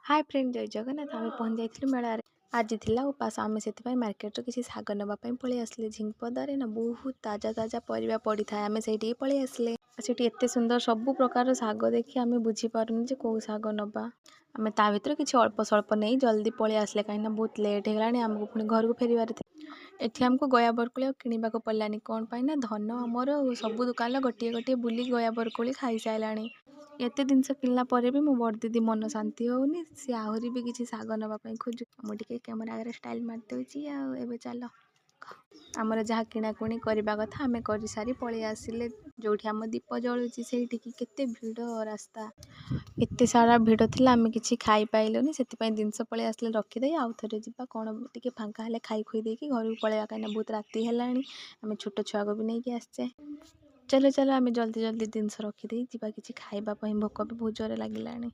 ହାଏ friend, ଜୟ ଜଗନ୍ନାଥ। ଆମେ ପହଞ୍ଚି ଯାଇଥିଲୁ ମେଳାରେ। ଆଜି ଥିଲା ଉପାସ। ଆମେ ସେଥିପାଇଁ ମାର୍କେଟରୁ କିଛି ଶାଗ ନେବା ପାଇଁ ପଳେଇ ଆସିଲେ। ଝିଙ୍କପଦାରେ ନା ବହୁତ ତାଜା ତାଜା ପରିବା ପଡ଼ିଥାଏ। ଆମେ ସେଇଠିକି ପଳେଇ ଆସିଲେ। ସେଠି ଏତେ ସୁନ୍ଦର ସବୁ ପ୍ରକାର ଶାଗ ଦେଖି ଆମେ ବୁଝିପାରୁନୁ ଯେ କେଉଁ ଶାଗ ନେବା। ଆମେ ତା ଭିତରେ କିଛି ଅଳ୍ପ ସ୍ୱଳ୍ପ ନେଇ ଜଲ୍ଦି ପଳେଇ ଆସିଲେ, କାହିଁକିନା ବହୁତ ଲେଟ୍ ହେଇଗଲାଣି। ଆମକୁ ପୁଣି ଘରକୁ ଫେରିବାର ଥିଲା। ଏଠି ଆମକୁ ଗୟା ବରକୋଳି ଆଉ କିଣିବାକୁ ପଡ଼ିଲାନି। କ'ଣ ପାଇଁ ନା ଧନ ଆମର ସବୁ ଦୋକାନର ଗୋଟିଏ ଗୋଟିଏ ବୁଲି ଗୟା ବରକୋଳି ଖାଇସାରିଲାଣି। ଏତେ ଜିନିଷ କିଣିଲା ପରେ ବି ମୋ ବଡ଼ ଦିଦି ମନ ଶାନ୍ତି ହେଉନି। ସିଏ ଆହୁରି ବି କିଛି ଶାଗ ନେବା ପାଇଁ ଖୋଜୁ। ମୁଁ ଟିକେ କ୍ୟାମେରା ଆଗରେ ଷ୍ଟାଇଲ୍ ମାରିଦେଉଛି। ଆଉ ଏବେ ଚାଲ, ଆମର ଯାହା କିଣାକୁଣି କରିବା କଥା ଆମେ କରିସାରି ପଳେଇ ଆସିଲେ ଯେଉଁଠି ଆମ ଦୀପ ଜଳୁଛି ସେଇଠିକି। କେତେ ଭିଡ଼ ରାସ୍ତା, ଏତେ ସାରା ଭିଡ଼ ଥିଲା, ଆମେ କିଛି ଖାଇପାଇଲୁନି। ସେଥିପାଇଁ ଜିନିଷ ପଳେଇ ଆସିଲେ ରଖିଦେଇ ଆଉ ଥରେ ଯିବା, କ'ଣ ଟିକେ ଫାଙ୍କା ହେଲେ ଖାଇ ଖୁଇ ଦେଇକି ଘରକୁ ପଳେଇବା, କାହିଁକିନା ବହୁତ ରାତି ହେଲାଣି। ଆମେ ଛୋଟ ଛୁଆକୁ ବି ନେଇକି ଆସିଛେ। ଚାଲ ଚାଲ, ଆମେ ଜଲ୍ଦି ଜଲ୍ଦି ଜିନିଷ ରଖିଦେଇ ଯିବା କିଛି ଖାଇବା ପାଇଁ। ଭୋକ ବି ବହୁତ ଜୋରେ ଲାଗିଲାଣି।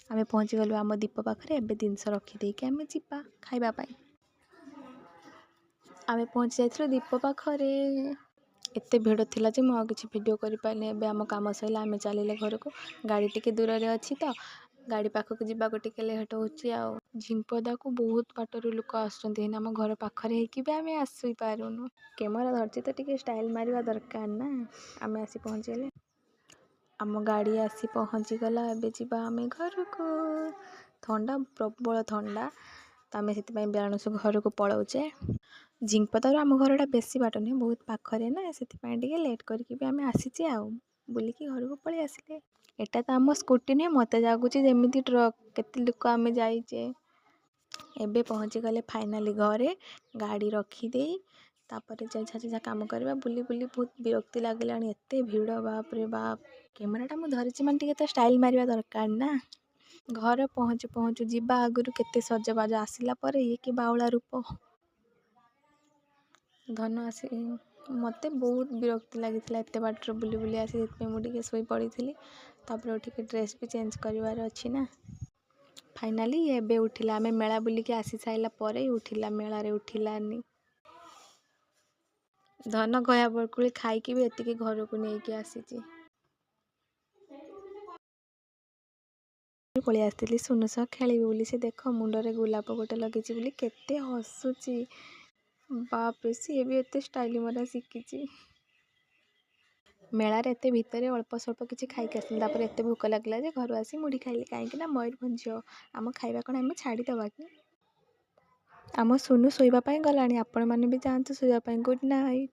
ଆମେ ପହଞ୍ଚିଗଲୁ ଆମ ଦୀପ ପାଖରେ। ଏବେ ଜିନିଷ ରଖିଦେଇକି ଆମେ ଯିବା ଖାଇବା ପାଇଁ। ଆମେ ପହଞ୍ଚି ଯାଇଥିଲୁ ଦୀପ ପାଖରେ। ଏତେ ଭିଡ଼ ଥିଲା ଯେ ମୁଁ ଆଉ କିଛି ଭିଡ଼ିଓ କରିପାରିନି। ଏବେ ଆମ କାମ ସରିଲା, ଆମେ ଚାଲିଲେ ଘରକୁ। ଗାଡ଼ି ଟିକେ ଦୂରରେ ଅଛି ତ ଗାଡ଼ି ପାଖକୁ ଯିବାକୁ ଟିକେ ଲେଟ୍ ହେଉଛି। ଆଉ ଝିଙ୍କପଦାକୁ ବହୁତ ବାଟରୁ ଲୋକ ଆସୁଛନ୍ତି, ହେଲେ ଆମ ଘର ପାଖରେ ହେଇକି ବି ଆମେ ଆସିପାରୁନୁ। କ୍ୟାମେରା ଧରିଛି ତ ଟିକେ ଷ୍ଟାଇଲ୍ ମାରିବା ଦରକାର ନା। ଆମେ ଆସି ପହଞ୍ଚିଗଲେ, ଆମ ଗାଡ଼ି ଆସି ପହଞ୍ଚିଗଲା। ଏବେ ଯିବା ଆମେ ଘରକୁ। ଥଣ୍ଡା, ପ୍ରବଳ ଥଣ୍ଡା ତ ଆମେ ସେଥିପାଇଁ ବେଳସୁ ଘରକୁ ପଳାଉଛେ। ଝିଙ୍କପଦାରୁ ଆମ ଘରଟା ବେଶୀ ବାଟ ନୁହେଁ, ବହୁତ ପାଖରେ ନା, ସେଥିପାଇଁ ଟିକେ ଲେଟ୍ କରିକି ବି ଆମେ ଆସିଛେ। ଆଉ ବୁଲିକି ଘରକୁ ପଳେଇ ଆସିଲେ। ଏଇଟା ତ ଆମ ସ୍କୁଟି ନୁହେଁ, ମୋତେ ଲାଗୁଛି ଯେମିତି ଟ୍ରକ୍। କେତେ ଲୋକ ଆମେ ଯାଇଛେ। ଏବେ ପହଞ୍ଚିଗଲେ ଫାଇନାଲି ଘରେ। ଗାଡ଼ି ରଖିଦେଇ ତାପରେ ଯାହା ଯାହା କାମ କରିବା। ବୁଲି ବୁଲି ବହୁତ ବିରକ୍ତି ଲାଗିଲାଣି, ଏତେ ଭିଡ଼, ବାପରେ ବାପ। କ୍ୟାମେରାଟା ମୁଁ ଧରିଛି ମାନେ ଟିକେ ତ ଷ୍ଟାଇଲ୍ ମାରିବା ଦରକାର ନା। ଘରେ ପହଞ୍ଚୁ ପହଞ୍ଚୁ, ଯିବା ଆଗରୁ କେତେ ସଜବାଜ, ଆସିଲା ପରେ ଇଏ କି ବାଉଳା ରୂପ। ଧନ ଆସି ମୋତେ ବହୁତ ବିରକ୍ତି ଲାଗିଥିଲା ଏତେ ବାଟରୁ ବୁଲି ବୁଲି ଆସି, ସେଥିପାଇଁ ମୁଁ ଟିକେ ଶୋଇପଡ଼ିଥିଲି। ତାପରେ ଉଠିକି ଡ୍ରେସ୍ ବି ଚେଞ୍ଜ କରିବାର ଅଛି ନା। ଫାଇନାଲି ଏବେ ଉଠିଲା। ଆମେ ମେଳା ବୁଲିକି ଆସି ସାରିଲା ପରେ ଉଠିଲା, ମେଳାରେ ଉଠିଲାନି। ଧନ ଗୟା ବରକୋଳି ଖାଇକି ବି ଏତିକି ଘରକୁ ନେଇକି ଆସିଛି। ପଳେଇ ଆସିଥିଲି ସୁନୁ ସହ ଖେଳିବି ବୋଲି। ସେ ଦେଖ ମୁଣ୍ଡରେ ଗୋଲାପ ଗୋଟେ ଲଗେଇଛି ବୋଲି କେତେ ହସୁଛି। ବାପରେ, ସିଏ ବି ଏତେ ଷ୍ଟାଇଲ୍ ମରା ଶିଖିଛି। ମେଳାରେ ଏତେ ଭିତରେ ଅଳ୍ପ ସ୍ୱଳ୍ପ କିଛି ଖାଇକି ଆସିଲି। ତାପରେ ଏତେ ଭୋକ ଲାଗିଲା ଯେ ଘରୁ ଆସି ମୁଢ଼ି ଖାଇଲି, କାହିଁକି ନା ମୟୂରଭଞ୍ଜ ଝିଅ, ଆମ ଖାଇବା କ'ଣ ଆମେ ଛାଡ଼ିଦେବା କି? ଆମ ସୁନୁ ଶୋଇବା ପାଇଁ ଗଲାଣି। ଆପଣମାନେ ବି ଯାଆନ୍ତୁ ଶୋଇବା ପାଇଁ। Good night.